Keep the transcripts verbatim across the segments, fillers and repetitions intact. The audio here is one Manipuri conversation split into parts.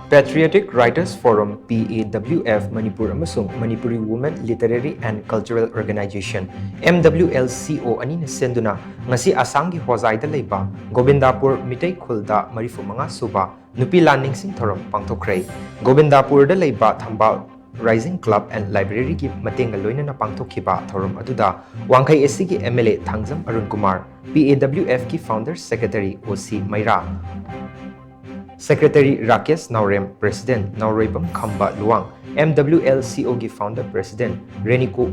Patriotic Writers Forum, P A W F, Manipur ꯑꯃꯁꯨꯡ Manipuri Women Literary and Cultural Organization, M W L C O, ꯑꯅꯤꯅ ꯁꯤꯟꯗꯨꯅ ꯉꯁꯤ ꯑꯁꯥꯝꯒꯤ ꯍꯣꯖꯥꯏꯗ ꯂꯩꯕ ꯒꯣꯕꯤꯟꯗꯥꯄꯨꯔ ꯃꯤꯇꯩ ꯈꯨꯜꯗ ꯃꯔꯤꯐꯨ ꯃꯉꯥ ꯁꯨꯕ ꯅꯨꯄꯤ ꯂꯥꯟ ꯅꯤꯡꯁꯤꯡ ꯊꯧꯔꯝ ꯄꯥꯡꯊꯣꯛꯈ꯭ꯔꯦ꯫ ꯒꯣꯕꯤꯟꯗꯥꯄꯨꯔꯗ ꯂꯩꯕ ꯊꯝꯕꯥꯜ Rising Club and Library ꯒꯤ ꯃꯇꯦꯡꯒ ꯂꯣꯏꯅꯅ ꯄꯥꯡꯊꯣꯛꯈꯤꯕ ꯊꯧꯔꯝ ꯑꯗꯨꯗ ꯋꯥꯡꯈꯩ ꯑꯦꯁ ꯁꯤꯒꯤ M L A Thangjam Arun Kumar, P A W F ꯀꯤ Founder Secretary O C ꯃꯩꯔꯥ, Secretary Rakesh ꯅꯥꯎꯔꯦꯝ, President ꯅꯥꯎꯔꯣꯏꯕꯝ ꯈꯝꯕ Luwang, M W L C O ꯒꯤ Founder President ꯔꯦꯅꯤꯀꯣ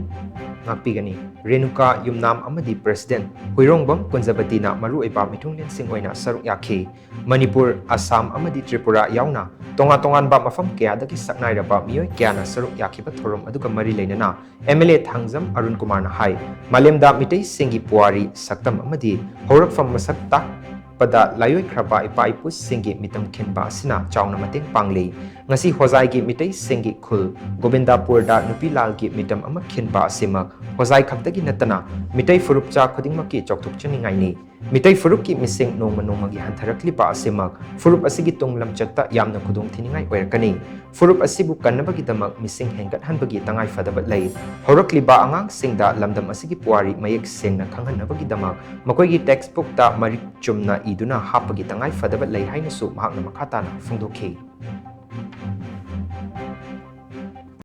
ꯉꯥꯛꯄꯤꯒꯅꯤ, ꯔꯦꯅꯨꯀꯥ ꯌꯨꯝꯅꯥꯝ ꯑꯃꯗꯤ President ꯍꯨꯏꯔꯣꯡꯕꯝ ꯀꯨꯟꯖꯕꯇꯤꯅ ꯃꯔꯨꯑꯣꯏꯕ ꯃꯤꯊꯨꯡꯂꯦꯟꯁꯤꯡ ꯑꯣꯏꯅ ꯁꯔꯨꯛ ꯌꯥꯈꯤ꯫ ꯃꯅꯤꯄꯨꯔ, ꯑꯁꯥꯝ ꯑꯃꯗꯤ ꯇ꯭ꯔꯤꯄꯨꯔꯥ ꯌꯥꯎꯅ ꯇꯣꯉꯥꯟ ꯇꯣꯉꯥꯟꯕ ꯃꯐꯝ ꯀꯌꯥꯗꯒꯤ ꯁꯛꯅꯥꯏꯔꯕ ꯃꯤꯑꯣꯏ ꯀꯌꯥꯅ ꯁꯔꯨꯛ ꯌꯥꯈꯤꯕ ꯊꯧꯔꯝ ꯑꯗꯨꯒ ꯃꯔꯤ ꯂꯩꯅꯅ M L A Thangjam Arun ꯀꯨꯃꯥꯔꯅ ꯍꯥꯏ, ꯃꯥꯂꯦꯝꯗ ꯃꯤꯇꯩꯁꯤꯡꯒꯤ ꯄꯨꯋꯥꯔꯤ, ꯁꯛꯇꯝ ꯑꯃꯗꯤ ꯍꯧꯔꯛꯐꯝ ꯃꯁꯛ ꯇꯥꯛꯄꯗ ꯂꯥꯏꯑꯣꯏꯈ꯭ꯔꯕ ꯏꯄꯥ ꯏꯄꯨꯁꯤꯡꯒꯤ ꯃꯤꯇꯝ ꯈꯤꯟꯕ ꯑꯁꯤꯅ ꯆꯥꯎꯅ ꯃꯇꯦꯡ ꯄꯥꯡꯂꯤ꯫ ꯉꯁꯤ ꯍꯣꯖꯥꯏꯒꯤ ꯃꯤꯇꯩꯁꯤꯡꯒꯤ ꯈꯨꯜ ꯒꯣꯕꯤꯟꯗꯥꯄꯨꯔꯗ ꯅꯨꯄꯤ ꯂꯥꯜꯒꯤ ꯃꯤꯇꯝ ꯑꯃ ꯈꯤꯟꯕ ꯑꯁꯤꯃꯛ ꯍꯣꯖꯥꯏ ꯈꯛꯇꯒꯤ ꯅꯠꯇꯅ ꯃꯤꯇꯩ ꯐꯨꯔꯨꯞꯆꯥ ꯈꯨꯗꯤꯡꯃꯛꯀꯤ ꯆꯥꯎꯊꯣꯛꯆꯅꯤꯡꯉꯥꯏꯅꯤ꯫ ꯃꯤꯇꯩ ꯐꯨꯔꯨꯞꯀꯤ ꯃꯤꯁꯤꯡ ꯅꯣꯡꯃ ꯅꯣꯡꯃꯒꯤ ꯍꯟꯊꯔꯛꯂꯤꯕ ꯑꯁꯤꯃꯛ ꯐꯨꯔꯨꯞ ꯑꯁꯤꯒꯤ ꯇꯨꯡ ꯂꯝꯆꯠꯇ ꯌꯥꯝꯅ ꯈꯨꯗꯣꯡꯊꯤꯅꯤꯡꯉꯥꯏ ꯑꯣꯏꯔꯛꯀꯅꯤ꯫ ꯐꯨꯔꯨꯞ ꯑꯁꯤꯕꯨ ꯀꯟꯅꯕꯒꯤꯗꯃꯛ ꯃꯤꯁꯤꯡ ꯍꯦꯟꯒꯠꯍꯟꯕꯒꯤ ꯇꯉꯥꯏ ꯐꯗꯕ ꯂꯩ꯫ ꯍꯧꯔꯛꯂꯤꯕ ꯑꯉꯥꯡꯁꯤꯡꯗ ꯂꯝꯗꯝ ꯑꯁꯤꯒꯤ ꯄꯨꯋꯥꯔꯤ ꯃꯌꯦꯛ ꯁꯦꯡꯅ ꯈꯪꯍꯟꯅꯕꯒꯤꯗꯃꯛ ꯃꯈꯣꯏꯒꯤ text book ꯇ ꯃꯔꯤꯛ ꯆꯨꯝꯅ ꯏꯗꯨꯅ ꯍꯥꯞꯄꯒꯤ ꯇꯉꯥꯏ ꯐꯗꯕ ꯂꯩ ꯍꯥꯏꯅꯁꯨ ꯃꯍꯥꯛꯅ ꯃꯈꯥ ꯇꯥꯅ ꯐꯣꯡꯗꯣꯛꯈꯤ꯫